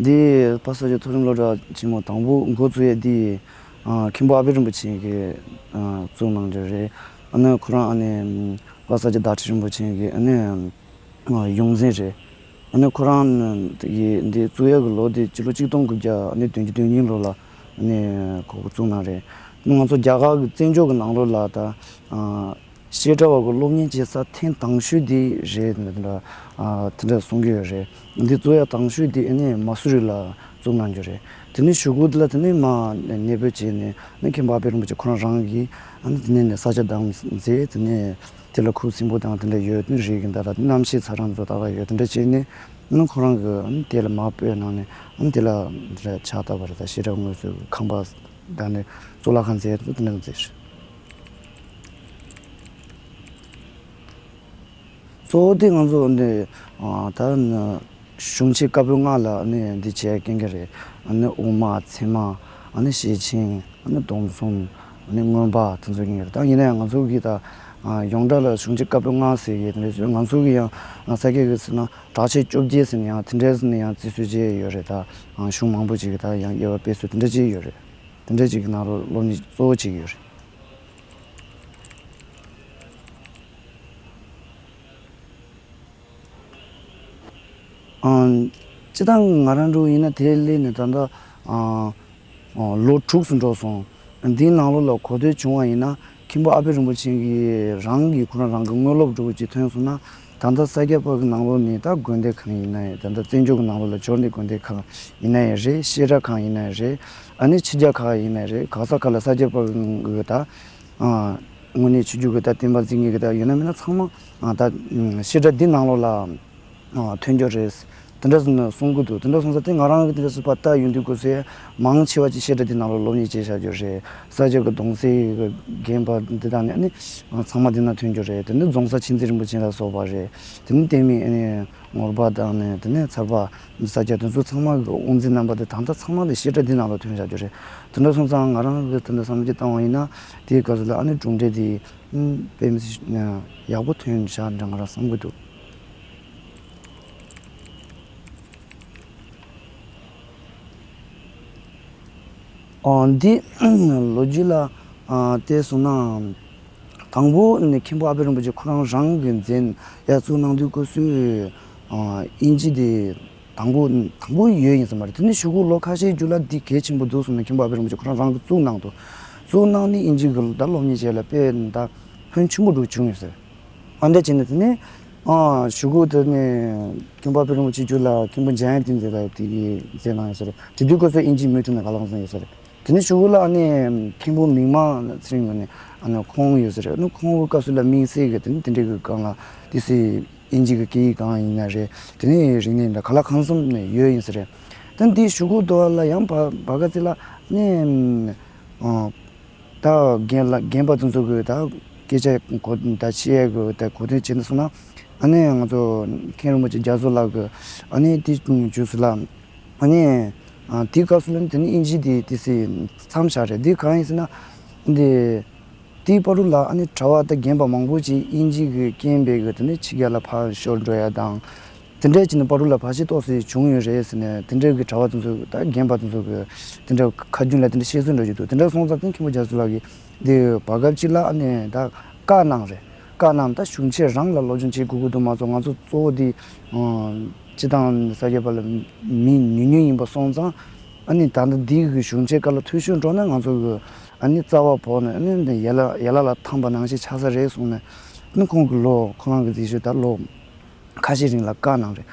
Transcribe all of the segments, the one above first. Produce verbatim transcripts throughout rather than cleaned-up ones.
འདི་པ་ས་ཆ་མཐོ་རིམ་སློབ་གྲྭ་ཆེན་མོ་དང་པོ་འགོ་བཙུགས་ཡས་འདི་ཨ་མཁན་པོ་ཨ་པད་རིན་པོ་ཆེ་གིས་ཨ་བཙུགས་གནང་རྒྱུ་རེད། ཨ་ནི་ཁོ་རང་ཨ་ནི་པ་ས་ཆ་བདག་ཁྲི་རིན་པོ་ཆེ་གི་ཨ་ནི་ཨ་ཡོངས་འཛིན་རེད། ཨ་ནི་ཁོ་རང་གི་འདི་བཙུགས་ཡས་ཀྱི་ལོ་འདི་སྤྱི་ལོ་གཅིག་སྟོང་དགུ་བརྒྱ་ཨ་ནི་བདུན་ཅུ་དོན་གཉིས་ལོ་ལ་ཨ་ནི་ཁོ་བཙུགས་གནང་རེད། ང་ཚོ་རྒྱ་གར་གྱི་བཙན་བྱོལ་གྱི་ནང་ལོགས་ལ་ད་ཨ་བཤད་གྲྭ་བ་གི་སློབ་གཉེར་བྱེད་ས་ཐེངས་དང་ཤོས་འདི་རེད་འདི་འདྲ་ཨ་དེ་འདྲ་གསུང་གི་ཡོད་རེད། འདི་བཙུགས་ཡ་དང་ཤོས་འདི་ཨ་ནི་མ་སུ་རི་ལ་བཙུགས་གནང་རྒྱུ་རེད། དེ་ནས་གཞུག་གུ་འདི་ལ་དེ་ནས་མ་གནས་སྤོས་བྱས་ནས་ཨ་ནི་མཁན་པོ་ཨ་པད་རིན་པོ་ཆེ་ཁོ་རང་རང་གིས་ཨ་ནི་དེ་ནས་ནས་ས་ཆ་བདག་མཛད། དེ་ནས་དེ་ལ་ཁུག་སིམ་པོ་དང་དེ་འདྲ་ཡོད་དེ་རིགས་ཀྱི་འདི་ལ་གནམ་གཤིས་ཚ་གྲང་ཚོ་ད་ག་ཡོད་དེ་འདྲ་བྱས་ནས་ཨ་ནི་ཁོ་རང་གིས་ཨ་ནི་དེ་ལ་མ་སྤོས་གནང་ནས་ཨ་ནི་དེ་ལ་འདི་ལ་ཕྱག་བཏབ་པ་རེད། ད་བཤད་གྲྭ་དངོས་སུ་ཁང་པ་ད་ནས་གཙུག་ལག་ཁང་མཛད་དེ་འདི་འདྲ་མཛད། གཙོ་བོ་དེ་ང་ཚོ་འདི་ཨ་ད་ནི་གཞུང་ཆེན་བཀའ་པོད་ལྔ་ལ་ནི་འདི་བྱས་སྐྱེལ་གྱི་རེད། ཨ་ནི་དབུ་མ་ཚད་མ་ཨ་ནི་ཤེར་ཕྱིན་ཨ་ནི་སྡོམ་གསུམ་ཨ་ནི་མངོན་པ་དེ་ཚོ་སྐྱེལ་གྱི་རེད། ད་ཡིན་ན་ཡང་ང་ཚོ་གི་ད་ཨ་ཡོངས་གྲགས་ལ་གཞུང་ཆེན་བཀའ་པོད་ལྔ་ཟེར་གྱི་དེ་འདྲ་ཞིག་ང་ཚོ་གི་ཡང་ས་སྐྱ་གི་ཟེར་ན་བྲག་ཆས་བཅོ་བརྒྱད་ཟེར་ནས་ཡང་དེ་འདྲ་ཟེར་ནས་ཡང་རྩིས་སྲོལ་བྱས་ཡོད་རེད། ད་གཞུང་མང་པོ་ཅིག་གི་ད་ཡང་དབྱེ་བ་དཔེ་སྲོལ་དེ་འདྲ་ཅིག་ཡོད་རེད། དེ་འདྲ་ཅིག་གི་ནང་ལོགས་སློབ་གཉེར་གཙོ་བོ་བྱེད་ཀྱི་ཡོད་རེད། ཨང་། སྤྱིར་བཏང་ང་རང་འདྲ་བོ་ཡིན་ན་དེ་སླེབས་ནས་ད་ལྟ་ཨང་ཨང་ལོ་དྲུག་ཙམ་འགྲོ་སོང་། འདིའི་ནང་ལོགས་ལ་གོ་ཐོས་བྱུང་བ་ཡིན་ན་མཁན་པོ་ཨ་པད་རིན་པོ་ཆེ་གིས་རང་གིས་ཁོ་རང་རང་གི་དངོས་སློབ་འདྲ་བོ་ཅིག་ཐོན་སོང་ན། ད་ལྟ་ས་སྐྱ་པ་གི་ནང་ལོགས་ནས་ད་དགོན་སྡེ་གང་ཡིན་ན་ཡང་། ད་ལྟ་བཙན་བྱོལ་གི་ནང་ལོགས་ལ་འབྱོར་ནས་དགོན་སྡེ་གང་ཡིན་ན་ཡང་རེད། བཤད་གྲྭ་གང་ཡིན་ན་ཡང་རེད། ཨ་ནི་ཕྱི་རྒྱལ་ཁག་ཡིན་ན་ཡང་རེད། ག་ས་ག་ལ་ས་སྐྱ་པ་གི་ད་ཨ་དངོས་གནས་ཆོས་བརྒྱུད་ཀྱི་ད་བསྟན་པ་འཛིན་མཁན་གྱི་ད་ཡོད་ན་མེད་ན་ཚང་མ་ཨ་ད་བཤད་གྲྭ་འདི་ནང་ལོགས་ལ་ཨ་ཐོན་རྒྱུ་རེད། དེ་འདྲ་ཟེར་ནས་གསུང་གི་འདུག་དེ་འདྲ་སོང་ཙང་དེ་ང་རང་གི་དེ་འདྲ་སུ་པ་ལྟ་ཡོང་དུས་སྐབས་སུ་མང་ཆེ་བ་ཅིག་བཤད་གྲྭ་འདི་ནང་ལོགས་སློབ་གཉེར་བྱས་བཞག་རྒྱུ་རེད། ས་སྐྱ་གི་གདུང་སྲས་ཀྱི་རྒན་པ་འདི་དག་ནས་ཨ་ནི་ཚང་མ་འདི་ན་ཐོན་རྒྱུ་རེད། དེ་ནི་རྫོང་སར་མཁྱེན་བརྩེ་རིན་པོ་ཆེ་ལ་སོགས་པ་རེད། དེ་ནི་བསྟན་མི་ཨ་ནི་ངོར་པ་དང་ནི་དེ་ནས་ཚར་པ་ས་སྐྱ་དེ་ཚོ་ཚང་མ་གི་དབུ་འཛིན་རྣམ་པ་དེ་ད་ལྟ་ཚང་མ་ལ་བཤད་གྲྭ་འདི་ནང་ལ་ཐོན་བཞག་རྒྱུ་རེད། དེ་འདྲ་སོང་ཙང་ང་རང་གི་དེ་འདྲ་བསམ་བློ་ཅིག་བཏང་བ་ཡིན་ན་དེའི་སྐབས་སུ་ལ་ཨ་ནི་གྲུབ་འབྲས་དེ་དཔེ་མི་སྲིད་ཡག་པོ་ཐོན་བཞག་འདྲ་ང་རང་བསམ་གི་འདུག་ཨོ་འདི་ལོ་རྒྱུས་ལ་ཨ་བལྟས་སོང་ན། དང་པོ་ནི་མཁན་པོ་ཨ་པད་རིན་པོ་ཆེ་ཁོ་རང་རང་གི་མཚན་ཡར་བཙུགས་གནང་དུས་སྐབས་སུ་ཨ་དབྱིན་ཇི་དེ་དང་པོ་དང་པོ་ཡོད་ཡིན་ས་མ་རེད། དེ་ནི་གཞུག་གུ་ལོ་ཁ་ཤས་རྒྱུན་ལ་འདི་གལ་ཆེན་པོ་འདུག་གསུངས་ནས་མཁན་པོ་ཨ་པད་རིན་པོ་ཆེ་ཁོ་རང་རང་གིས་བཙུགས་གནང་འདུག་བཙུགས་གནང་ནས་དབྱིན་ཇི་གི་ད་སློབ་གཉེར་བྱས་ལ་དཔེ་ད་ཕན་ཆེན་པོ་འདུག་བྱུང་ཡོད་ཟེར། ཨ་འདྲ་བྱས་ནས་དེ་ནས་ཨ་གཞུག་གུ་དེ་ནས་མཁན་པོ་ཨ་པད་རིན་པོ་ཆེ་རྒྱུད་ལ་མཁན་པོ་འཇམ་དབྱངས་བསྟན་འཛིན་ལགས་དེ་གིས་མཛད་གནང་ཡོད་ས་རེད། དེ་དུས་སྐབས་སུ་དབྱིན་ཇི་མུ་མཐུད་ནས་ག་ལ་གང་འཚམ་ཡོད་ས་རེད། དེ་ནས་གཞུག་གུ་ལ་ཨ་ནི་མཁན་པོ་མིག་དམར་ཚེ་རིང་ལགས་ནས་ཨ་ནི་ཁོང་ཡོད་ས་རེད། ཨ་ནི་ཁོང་གི་སྐབས་སུ་ལ་དམིགས་བསལ་གྱི་དེ་ནི་དེ་འདྲའི་གི་སྒང་ལ་དེ་སྲིད་དབྱིན་ཇི་གི་སྐད་ཡིག་སྒང་ཡིན་ན་རེད། དེ་ནས་རིག་གནས་འདྲ་ག་ལ་གང་འཚམ་ནས་ཡོད་ཡིན་ས་རེད། ད་འདི་གཞུག་གུ་དུ་བ་ལ་ཡང་བ་བ་ག་ཚི་ལ་ནི་ཨ། ད་རྒན་ལགས་རྒན་པ་དེ་ཚོ་གི་ད་སྐད་ཆ་གོ་ད་ཆེ་ཡས་གི་ད་གོ་དོན་བྱེད་འདི་སོང་ན། ཨ་ནི་ང་ཚོ་མཁན་རིན་པོ་ཆེ་རྒྱ་མཚོ་ལགས་གི་ཨ་ནི་དེ་བྱུས་སུ་ལ་ཨ་ནི་ཨ་དེའི་སྐབས་སུ་ལ་དེ་ནི་དབྱིན་ཇི་དེ་དེ་སི་མཚམས་བཞག་རེད། དེ་གང་ཡིན་ཟེར་ན་འདི་དེའི་བར་དུ་ལ་ཨ་ནི་གྲྭ་བ་ད་རྒན་པ་མང་པོ་ཅིག་དབྱིན་ཇི་གི་རྐྱེན་པས་གི་དེ་ནི་ཕྱི་རྒྱལ་ལ་ཕར་ཤོར་འགྲོ་ཡ་དང་། དེ་འདྲའི་ཅིག་ནི་བར་དུ་ལ་བར་ཆད་ཏོག་ཙམ་བྱུང་ཡོད་རེད་ཟེར་ནས་དེ་འདྲའི་གི་གྲྭ་བ་དེ་ཚོ་ད་རྒན་པ་དེ་ཚོ་གི་དེ་འདྲ་ཁ་རྒྱུན་ལ་དེ་འདྲ་བཤད་སྲོལ་འདྲ་ཞིག་འདུག་དེ་འདྲ་སོང་ཙང་དེ་མཁན་པོ་རྒྱ་མཚོ་ལགས་ཀྱིས་འདི་བར་སྐབས་ཅིག་ལ་ཨ་ནི་ད་བཀའ་གནང་རེད། བཀའ་གནང་ད་གཞུང་ཆེན་རང་ལ་སློབ་སྦྱོང་བྱེད་དགོས་ཀྱི་འདུག་མ་གཏོགས་ང་ཚོ་གཙོ་བོ་འདི་སྤྱི་བཏང་ས་སྐྱ་པ་ལ་མི་ཉུང་ཉུང་ཡིན་པ་སོང་ཙང་ཨ་ནི་ད་ལྟ་འདི་གི་གཞུང་ཆེན་བཀའ་ལ་ཐུགས་ཞུགས་འགྲོ་ན་ང་ཚོ་གི་ཨ་ནི་རྩ་བ་བོར་ནས་ཨ་ནི་འདི་ཡ་ལ་ཡ་ལ་ལ་འཐམས་པ་ནང་བཞིན་ཆགས་ས་རེད་གསུངས་ནས་ཨ་ནི་ཁོང་གི་ལོ་ཁོ་རང་གི་མཛད་ཤུལ་ད་ལོ། ཁ་ཤས་རིང་ལ་བཀའ་གནང་རེད།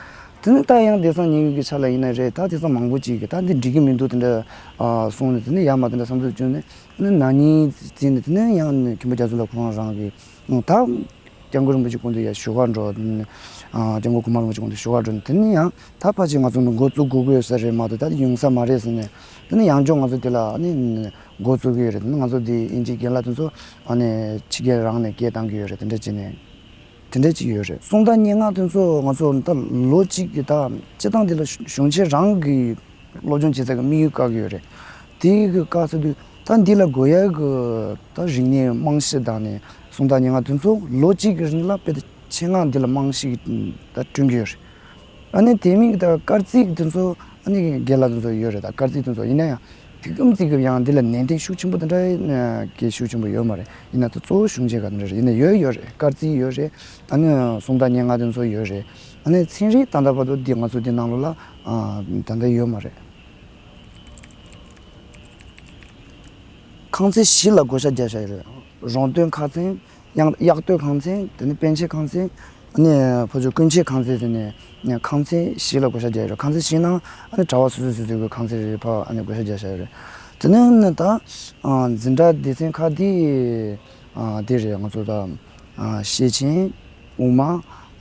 དེ་ནི་ད་ཡང་དེང་སང་ཉེ་བའི་གི་ཆ་ལ་ཡིན་ན་རེད། ད་དེང་སང་མང་པོ་ཅིག་གིས་ད་འདི་འགྲིག་གི་མི་འདུག་དེ་འདྲ་ཨ་གསུངས་ནས་དེ་ནི་ཡ་མ་དེ་འདྲ་བསམ་ཚུལ་བྱུང་ནས་ནི་ན་ནིང་བརྩིས་ནས་དེ་ནི་ཡང་ནི་མཁན་པོ་རྒྱ་མཚོ་ལགས་ཁོང་རང་གིས་ད་སྐྱབས་མགོན་རིན་པོ་ཆེ་སྐུ་མདུན་ཡར་བཞུགས་གར་འགྲོ། ཨ་སྐྱབས་མགོན་གོང་མ་རིན་པོ་ཆེ་སྐུ་མདུན་བཞུགས་གར་འགྲོ་ནས་དེ་ནི་ཡང་ད་ཕལ་ཆེར་ང་ཚོ་འདི་འགོ་བཙུགས་དགོས་ཀྱི་ཡོད་ས་རེད་མ་གཏོགས་ད་ཡོང་ས་མ་རེད་ཟེར་ནས་དེ་ནི་ཡང་བསྐྱར་ང་ཚོ་དེ་ལ་ནི་འགོ་བཙུགས་ཀྱི་ཡོད་རེད། དེ་ནི་ང་ཚོ་འདི་དབྱིན་ཇིའི་རྒན་ལགས་དེ་ཚོ་ཨ་ནི་ཕྱི་རྒྱལ་རང་ནས་སྐད་བཏང་གི་ཡོད་རེད། དེ་འདྲ་བྱས་ནས། དེ་འདྲ་ཅིག་ཡོད་རེད། གསུང་དང་སྙན་ངག་དེ་ཚོ་ང་ཚོ་ད་ལོ་གཅིག་གི་ད་སྤྱི་བཏང་འདི་ལ་གཞུང་ཆེན་རང་གི་སློབ་སྦྱོང་བྱེད་ས་གི་དམིགས་ཡུལ་བཀག་གི་ཡོད་རེད། དེ་གི་བཀག་ཚར་དུས་ད་འདི་ལ་དགོས་ཡ་གི་ད་རིག་གནས་རྨང་གཞི་དང་ནི་གསུང་དང་སྙན་ངག་དེ་ཚོ་ལོ་གཅིག་གི་རིང་ལ་དཔེ་ད་ཆེད་མངགས་འདི་ལ་རྨང་གཞི་ད་བསྐྲུན་གི་ཡོད་རེད། ཨ་ནི་དེ་མིན་གི་ད་སྐར་རྩིས་གི་དེ་ཚོ་ ནི་དགེ་ལགས་དེ་ཚོ་ཡོད་རེད། ད་སྐར་རྩིས་དེ་ཚོ་ཡིན་ན་ཡང་དེ་ཀུན་གཟིགས་ཀྱི་ཡང་འདི་ལ་ནན་ཏན་ཤུགས་ཆེན་པོ་དེ་འདྲ་གི་ཤུགས་ཆེན་པོ་ཡོད་མ་རེད། ཡིན་ན་ད་གཙོ་བོ་གཞུང་ཆེན་ག་འདྲ་རེད། ཡིན་ན་ཡོད་ཡོད་རེད། སྐར་རྩིས་ཡོད་རེད། ཨ་ནི་སུམ་རྟགས་སྙན་ངག་དེ་ཚོ་ཡོད་རེད། ཨ་ནི་ཚན་རིག་ད་ལྟ་བར་དུ་འདི་ང་ཚོ་འདི་ནང་ལོགས་ལ་ཨ་ད་ལྟ་ཡོད་མ་རེད། ཁང་ཚན་བཞི་ལ་བགོ་བཤའ་བརྒྱབ་བཞག་ཡོད་རེད། རོང་སྟོན་ཁང་ཚན། གཡག་གཡག་སྟོད་ཁང་ཚན། དེ་ནས་པཎ་ཆེན་ཁང་ཚན། ཨ་ནི་ཕ་ཇོ་ཀུན་མཁྱེན་ཁང་ཚན་ཟེར་ནས་ཁང་ཚན་བཞི་ལ་བགོ་བཤའ་བརྒྱབ་ཡོད་རེད། ཁང་ཚན་བཞི་ནང་ཨ་ནི་གྲྭ་བ་སོ་སོ་སོ་སོའི་གི་ཁང་ཚན་རེ་རེ་ཕར་ཨ་ནི་བགོ་བཤའ་བརྒྱབ་བཞག་ཡོད་རེད། དེ་ནས་ཨ་ནི་ད་འཛིན་གྲྭ་སྡེ་ཚན་ཁག་འདི་ཨ་འདི་རེད། ང་ཚོ་ད་ཨ་ཤེར་ཕྱིན། དབུ་མ།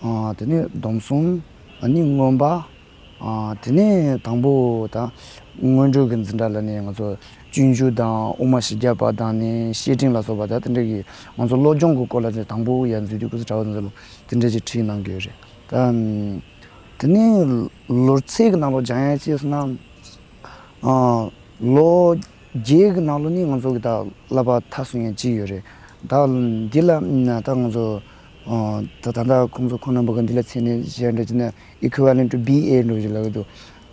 ཨ་དེ་ནས་སྡོམ་གསུམ། ཨ་ནི་མངོན་པ། ཨ་དེ་ནས་དང་པོ་ད་སྔོན་འགྲོ་གི་འཛིན་གྲྭ་ལ་ནི་ང་ཚོ་སྤྱོད་འཇུག་དང་དབུ་མ་བཞི་བརྒྱ་པ་དང་ནི་བཤེས་སྤྲིང་ལ་སོགས་པ་ད་དེ་འདྲ་གི་ང་ཚོ་སློབ་སྦྱོང་གི་སྐོར་ལ་དེ་དང་པོ་ཡར་འཛུལ་དུས་སྐུ་ཚེ་གྲྭ་པ་ཚོ་ལ་དེ་འདྲ་ཅིག་ཁྲིད་གནང་གི་ཡོད་རེད། ད་དེ་ནས་ལོ་ཚད་ཀྱི་ནང་ལོགས་སྦྱང་ཡ་ཅིག་སོང་ན། ཨ་ལོ་བརྒྱད་ཀྱི་ནང་ལོགས་ནི་ང་ཚོ་གི་ད་བསླབ་པ་མཐར་སོན་ཡ་གཅིག་ཡོད་རེད། ད་འདི་ལ་ད་ང་ཚོ་ཨ་ད་ད་ལྟ་ཁོང་ཚོ་ཁོང་རྣམ་པ་གི་འདི་ལ་མཚན་གནས་གཞན་འདྲ་ཅིག་ན་equivalent to B A འགྲོ་ཞིག་ལབ་ཀྱི་འདུག་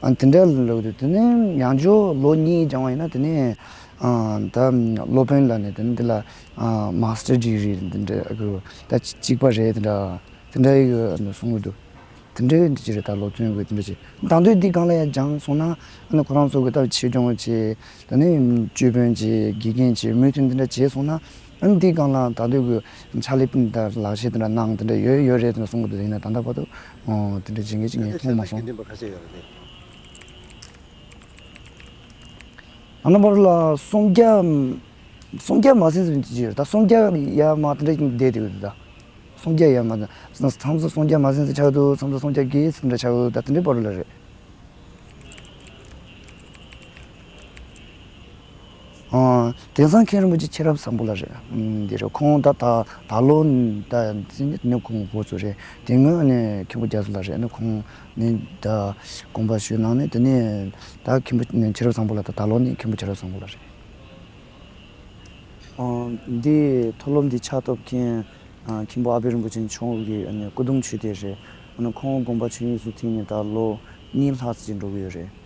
ཨ་དེ་འདྲ་ལབ་ཀྱི་འདུག་དེ་ནས་ཡང་བསྐྱར་ལོ་གཉིས་སྦྱང་བ་ཡིན་ན་དེ་ནས་ཨ་ད་སློབ་དཔོན་ལ་ནི་དེ་ནས་འདི་ལ་ཨ་master degree འདི་འདྲ་གི་ད་གཅིག་པ་རེད། དེ་འདྲ་དེ་འདྲ་ཡི་གི་གསུང་གི་འདུག་དེ་འདྲའི་འདི་ཅི་རེད། ད་ལོ་ཚོད་ཀྱི་དེ་འདྲ་ཅིག་ད་དུང་དེ་སྒང་ལ་ཡང་སྦྱངས་སོང་ན་ཨ་ནི་ཁོ་རང་ཚོ་གི་ད་ཆེད་སྦྱོང་བྱས། ད་ནི་ཅོད་པན་བྱས། དགེ་རྒན་བྱས། མོས་མཐུན་དེ་འདྲ་བྱས་སོང་ན་ཨ་ནི་དེ་སྒང་ལ་ད་དུང་གི་ཕྱག་ལས་ད་ལག་ཤེས་དེ་འདྲ་གནང་དེ་འདྲ་ཡོད་ཡོད་རེད་དེ་འདྲ་གསུང་གི་འདུག་ཡིན་ན་ད་ལྟ་བར་དུ་ཨོ་དེ་འདྲ་བྱེད་མཁན་ཅིག་ངས་མཐོང་མ་སོང་། ད་ལྟ་བར་ལ་སུམ་བརྒྱ་སུམ་བརྒྱ་མ་ཟིན་ཟིན་ཅི་ཡོད། ད་སུམ་བརྒྱ་ཡར་མར་དེ་འདྲ་བསྡད་དེ་ཡོད་ད། སུམ་བརྒྱ་ཡར་མར་མཚམས་མཚམས་སུམ་བརྒྱ་མ་ཟིན་ཟིན་ཆགས་འདུག་མཚམས་མཚམས་སུམ་བརྒྱ་བརྒལ་ཟིན་འདྲ་ཆགས་འདུག་ད་དེ་འདྲའི་བར་ལ་རེད། ཨ་དེང་སང་མཁན་རིན་པོ་ཆེ་ཤེས་རབ་བཟང་པོ་ལགས་རེད། ཨ་འདི་རེད། ཁོང་ད་ད་ད་ལོ་ད་ཟིན་ནི་ཁོང་འགོ་ཚུགས་རེད། དེ་སྔོན་ནས་མཁན་པོ་རྒྱ་མཚོ་ལགས་རེད། ཨ་ནི་ཁོང་ནི་ད་དགོངས་པ་ཞུས་གནང་ནས་དེ་ནས་ད་མཁན་པོ་ཤེས་རབ་བཟང་པོ་ལགས། ད་ད་ལོ་ནི་མཁན་པོ་ཤེས་རབ་བཟང་པོ་ལགས་རེད། ཨ་འདི་མཐོ་སློབ་འདི་ཕྱག་ཐོབ་མཁན་ཨ་མཁན་པོ་ཨ་པད་རིན་པོ་ཆེ་མཆོག་གི་ཨ་ནི་སྐུ་གདུང་མཆོད་རྟེན་རེད། ཨ་ནི་ཁོང་དགོངས་པ་ཆོས་དབྱིངས་སུ་ཐིམ་ནས་ད་ལོ་གཉིས་ལྷག་ཙམ་འགྲོ་གི་ཡོད་རེད།